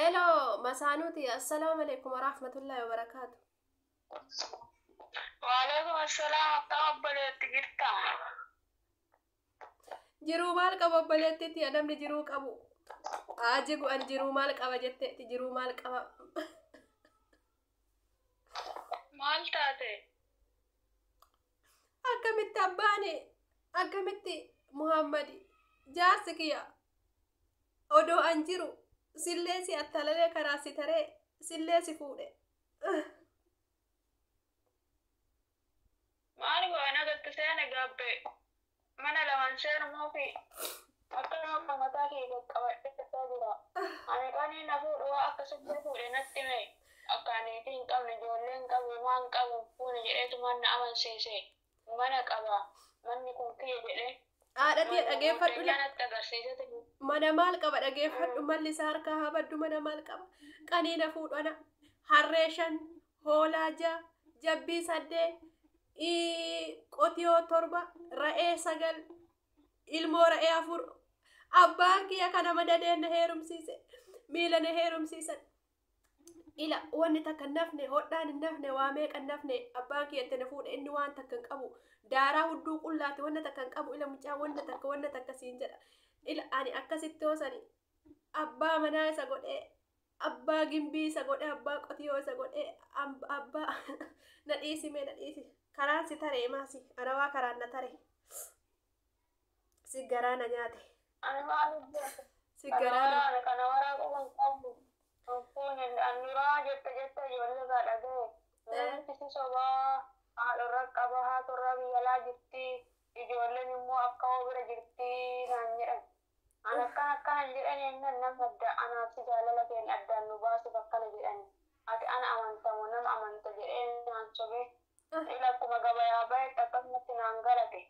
Elo masaanuuti, assalaamu alaikum warahmatullahi wabarakaatu. Waalaikum assalaam, akkam obboleetti jirta? Jiruu maal qaba obboleettitti, namni jiruu qabu. Aajigu an jiruu maal qaba jetteetti, jiruu maal qaba. Maal taate? Akkamitti abbaani, akkamitti Muhammadi jaarsi kiyya odoo an jiru sillee si attalalee karaa si taree sillee si fuudhe. Maal goona gatti seene gabbe mana laman seenumoo fi akkanuma mataa kee qaqqabadhee jira. Ani qanii na fuudhu waa akkasitti fuudhe natti hime, akka aniitii hin qabne, ijoollee hin qabu, waan qabu fuune jedheetumaan na amansiise. Mana qaba, manni kun kiyya jedhee. Haadha tiyya dhageeffadhu. Natti agarsiisete. Mana maal qaba, dhageeffadhu, malli isaa harkaa haa baddu. Mana maal qaba? Qanii na fuudhu ana harree 5, hoolaa 6, jabbii 8, qotiyoo 7, ra'ee 9, ilmoo ra'ee 4. Abbaan kiyya kana madadeen na heerumsiise, miila na heerumsiisan. Ila wanni takka hin nafne, hodhaan hin nafne, waa meeqa hin nafne. Abbaan kiyya itti na fuudhe, inni waan takka hin qabu, daaraa hudduu qullaati, wanna takka hin qabu. Ila mucaa wanna takka, wanna takka siin jedha. Ila ani akkasitti hoosani abbaa manaa isa godhee, abbaa gimbii isa godhee, abbaa qotiyoo isa godhee, abbaa na dhiisi mee, na dhiisi, karaan si taree maasi anawaa karaan na tare, si garaa na nyaate. Ani maaliif beeku? Si garaa na Kana waraa qofa hin qabdu. Fuune annuraa jette jette ijoollee irraa dhaga'e. Namichi si sobaa, haadhorra qaba, haadhorra biyya alaa jirti, ijoolleen immoo akka hoo bira jirti naan jedhan. An akkana akkana hin jedhani jennaan, nama adda anaaf si jaalala keenya addaan nu baasuuf akkana jedhani. Ati ana amantamoo nama amanta jedhee naan sobee. Ila akkuma gabayaa bahetti akkasumatti naan galate.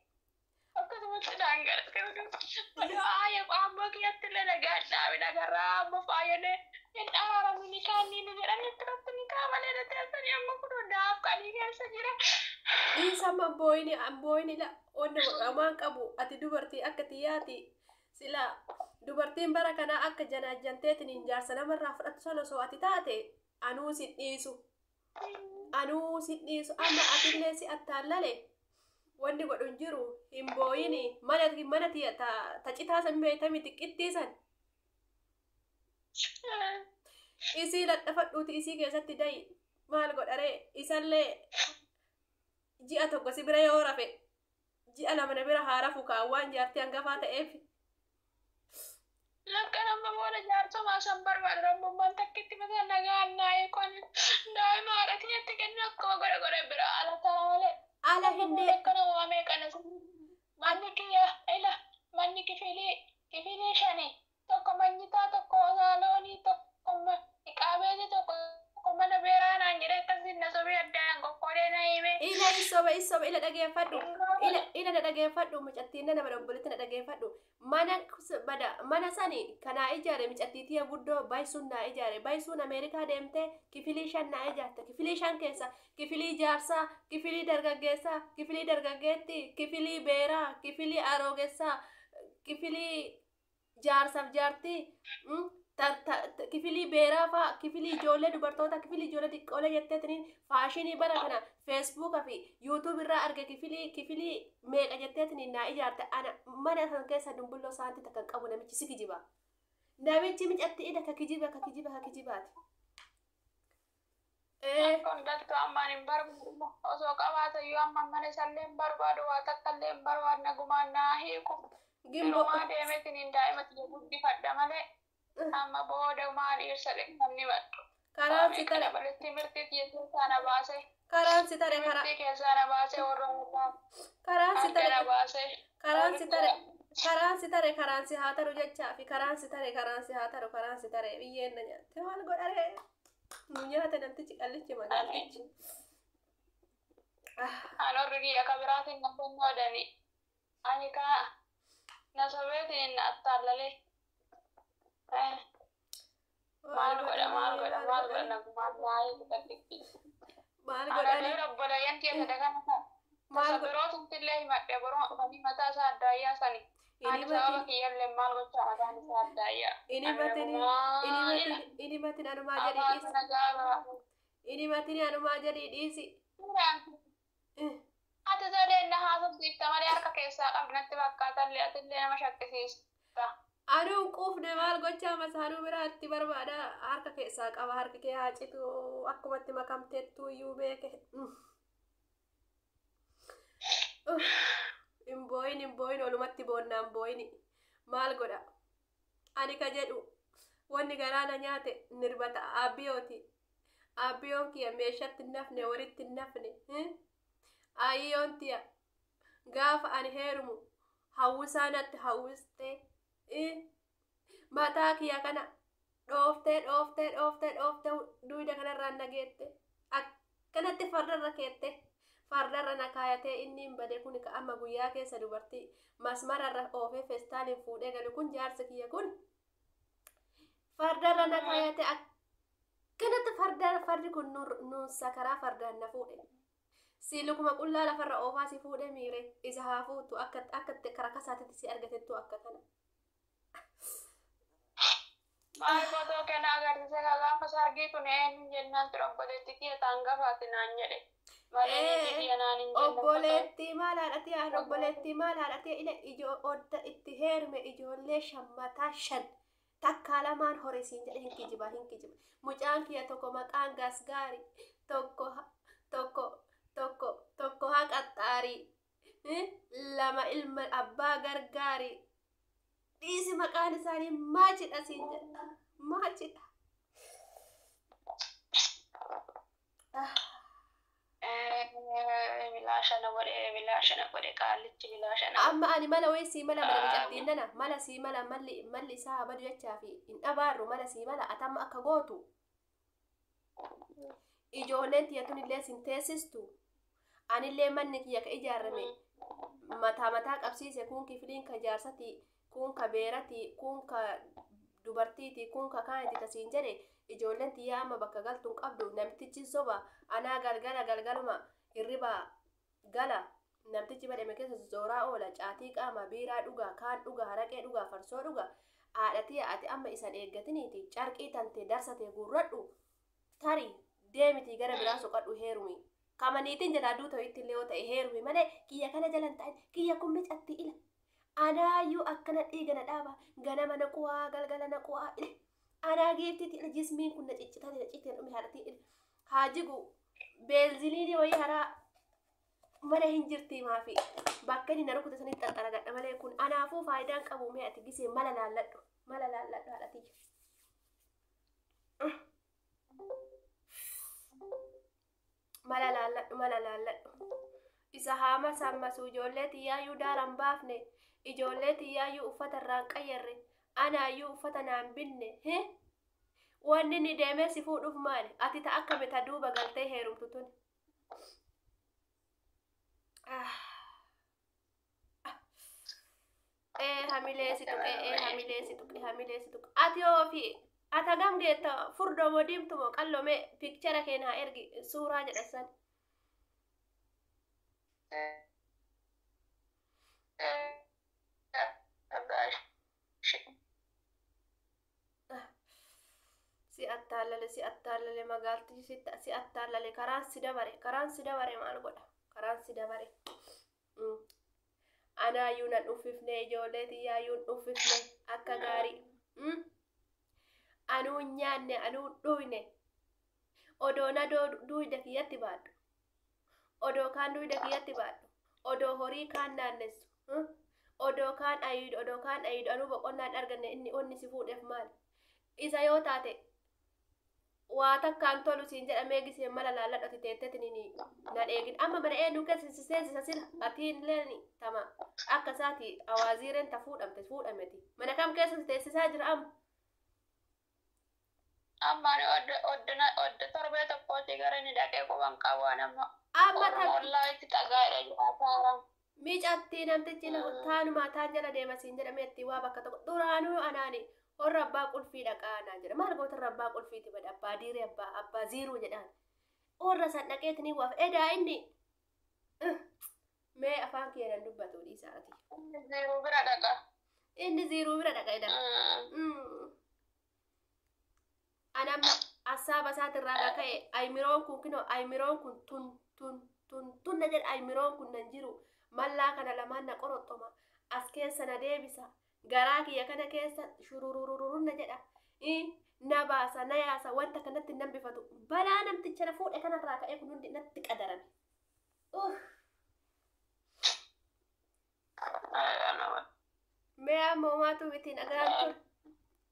Akkasumatti naan galate. Oduu aayya abbaa kiyyatti illee nagaan dhaabin agarraa amma faayolee hin araaramu ni kaanni ni jedhanii akkanatti ni kaamalee na teessanii amma kun daaf qanii keessa jira. Dhiisama booyini booyini, ila wanna godhamaan qabu. Ati dubartii akka tiyyaati, sila dubartiin bara kanaa akka janaajjanteetiin jaarsa namarraa fudhattu sana osoo ati taate, anuu sin dhiisu, anuu sin dhiisu. Amma atillee si attaallale, wanni godhu hin jiru, hin booyini. Mana tiyya ta citaa san beeytami xiqqittii san isii ladhafadhuuti, isii keessatti dayi. Maal godharee? Isallee ji'a 1 si bira yoo rafe, ji'a 2 na bira haa rafu kaan, waan jaartii hangafaa ta'eef. Lakkan amma booda jaarsomaa san barbaadu, rabbummaan takkitti mata nagaan naa eeqon daa'ima haadha kiyyatti kennu akkuma godhe godhe bira ala ta'a malee. Ala hindee. Akkana waamee kana manni kiyya, ila manni kifilii kifilii shani, tokko manyitaa, tokko saaloonii, tokko iqaabeeti, tokko mana beeraa naan jedhee akkasiin na sobee addaan qoqqoodee na hime. Ila isoba isoba, ila dhageeffadhu, ila ila na dhageeffadhu, mucattiin na nama obboleetti na dhageeffadhu. Mana bada mana sani kanaa ijaare mucattii tiyya guddoo baay'isuun naa ijaare. Baay'isuun Ameerikaa deemtee kifilii 5 naa ijaarte. Kifilii 5 keessa kifilii jaarsaa, kifilii dargaggeessaa, kifilii dargaggeetti, kifilii beeraa, kifilii aroogessaa, kifilii jaarsaaf jaartii, kifilii beeraa faa, kifilii ijoollee dubartoota, kifilii ijoollee xiqqoolee jetteetiniin faashinii bara kana Feesbuuka fi YouTube irraa arge kifilii kifilii meeqa jetteetiniin naa ijaarte. Ana mana san keessa dumbulloo saantii takka hin qabu. Namichi si kijiba. Namichi micatti ila ka kijiba, ka kijiba, ka kijibaati. Kun ammaan hin barbaadu, osoo qabaate iyyuu amma mana isallee hin barbaadu, waa takka illee hin barbaadu, nagumaan naa hiiku. Gimboo. Yerumaa deemeetiin daa'ima tiyya guddifadha malee amma booda maal dhiirsa namni maddu. Karaan si tare. Dabaletti timirtii tiyya keessaa na baase. Karaan si tare karaa. Timirtii keessaa na baase, warra Karaan si harka tare. na baase. Karaan si tare. Karaan si tare, karaan si haa taru jechaa fi karaan si tare, karaan si haa taru, karaan si tare, biyyeen na nyaatte. Maal godharee? Nu nyaate namtichi qallichi magaaltichi. An warri kiyya ka biraatiin na kennoodani. Ani ka na sobeetiin na attaallalee. Maal godha, maal godha, maal godha, nagumaan naa hiiku qallitti. Maal Ana godhani? illee obboleeyyan tiyya sadakana Maal tasa godha? birootumti illee himadhe, boroo dhufanii mataa isaa addaayyaa sani. Ani sababa kiyyallee maal gochaa mataan isaa addaayya. Inni matin anumaa jedhii dhiisi. Inni matin anumaa jedhii dhiisi. Ati sadeen na haasofsiifta malee harka keessaa qabnatti fakkaatallee atillee nama shakkisiista. Anuun quufne maal gochaa masaanuu biraatti barbaada harka keessaa qaba harki kee haa citu akkumatti makamteettu iyyuu beeke. Hin booyin hin booyin olumatti boonnaan booyin maal godha ani ka jedhu wanni garaana nyaate nirbata abbiyooti abbiyoon kiyya meeshatti hin nafne walitti hin nafne ayyoon tiya gaafa ani heerumu hawwisaa natti hawwistee mataa kiyya kana dhooftee dhooftee dhooftee dhooftee duyda kanarraan nageette akkanatti fardarra keette fardarra na kaayatee inni hin bade kun ka amma guyyaa keessa dubartii masmararra oofee feestaaliin fuudhee galu kun jaarsi kiyya kun fardarra na kaayatee akkanatti fardarra fardi kun nuun sakaraa fardaan na fuudhe. Si lukuma qullaa lafarra oofaa si fuudhee miire isa haa fuutu akka akka karakasaatitti si argatettu akka kana. Maal footoo kana agarsiise ka gaafa sargii kun eenyu jennaan ture obboleetti kiyya taan gafaati naan jedhe. Malee niitii kiyya naan hin jenne. Obboleettii maal haadhatee haan obboleettii maal haadhatee ila ijoo odda itti heerume ijoollee shammataa shan takkaa lamaan horesiin jedhe hin kijiba hin kijiba. Mucaan kiyya tokko maqaan gasgaarii tokko tokko tokko tokko haqaxxaarii lama ilma abbaa gargaarii dhiisi maqaan isaanii maachidha siin jedha maachidha. Bilaashana godhe bilaashana godhe qaallichi bilaashana. Amma ani mala wayii sii mala mala micattiin nana mala sii mala malli malli isaa badu jechaa fi hin dhabaarru mala sii mala atamma akka gootu. Ijoolleen tiyya tun illee sin teessistu. Anillee manni kiyya ka ijaarame mataa mataa qabsiise kun kifiliin ka jaarsati kun ka beerati kun ka dubartiiti kun ka kaaniti tasiin jedhe ijoolleen tiyyaa amma bakka galtuun qabdu namtichi soba anaa galgala galgaluma hirriba gala namtichi badhame keessa zooraa oola caatii qaama biiraa dhugaa kaan dhugaa haraqee dhugaa farsoo dhugaa haadha ati amma isan eeggatiniiti carqii tante darsate guurradhu tarii deemitii gara biraa soqadhu heerumi. Kamaniitiin jalaa duuta itti illee yoo ta'e heerumi malee kiyya kana jalan ta'in kiyya kun micatti ila. Anaayyuu akkana dhiiga na dhaaba ganama na qu'aa galgala na qu'aa ila. Anaa geeftiiti ila jismiin kun na ciccitaa na cittee dhume haadhatii ila. Haajigu beelziliinii wayii haraa mana hin jirti maafi bakka inni na rukute sanitti xaxxaragadha malee kun anaafuu faayidaan qabu mee ati gisee mala laalladhu mala laalladhu haadhatii. Mala laalladhu mala laalladhu. Isa haama sammasu ijoollee tiyyaayyuu daaran baafne ijoollee tiyyaayyuu uffata irraan qayyarre anaayyuu uffata naan binne wanni inni deemee si fuudhuuf maali ati ta akkami ta duuba galtee heerumtu tun. Ee hamilee si tuqe ee hamilee si tuqe hamilee si tuqe ati yoo fi ata gam geetta furdoo moo diimtu moo qalloo mee piikchara kee naa ergi suuraa jedha san. Si attaalale si attaalale magaaltichi si attaalale karaan si dabare karaan si dabare maal godha karaan si dabare. Anaayyuu nan uffifne ijoollee tiyyaayyuu hin uffifne akka gaarii. Anuu hin nyaanne anuu hin dhuyne odoo na duyda kiyyatti baadhu odoo kaan duyda kiyyatti baadhu odoo horii kaan naannessu odoo kaan ayiidu odoo kaan ayiidu anuu boqonnaan arganne inni onni si fuudheef maali isa yoo taate waa takkaan tolu siin jedhamee gisee mala laalladhati teettetiniin nan eegin amma mana eenyu keessa si seensisa sila atiin leen tama akka isaati awaaziireen ta fuudhamte fuudhameti mana kam keessa si teessisaa jira amma. Amma ani odda torbee tokkooti gara inni dhaqee quban qabu amma. Amma Ollaa itti dhagaadha jiraataara. Micattii namtichi taanumaa taan jala deema siin jedhamee itti waa bakka tokko duraanuu anaani horra abbaa qulfii dhaqaa naan jedha maal goota horra abbaa qulfiiti bada abbaa diiree abbaa abbaa ziiruu jedhaan horra san dhaqeeti ni waaf edaa inni mee afaan kee nan dubbatu dhiisaati. Ziiruu bira dhaqa. Inni ziiruu bira dhaqa jedha. Ani amma assaaba isaatirraa kaka'e aymiroon kun kinoo aymiroon kun tun tun tun tun na jedha, aymiroon kun nan jiru mallaa kana lamaan na qoroxxoma, as keessa na deebisa, garaa kiyya kana keessa shururururu na jedha, na baasa na yaasa, wanta kanatti nan bifatu. Balaa namticha na fuudhe kanarraa ka'ee kun hundi natti qadarame. Mee amma homaatu miti, nagaan tur.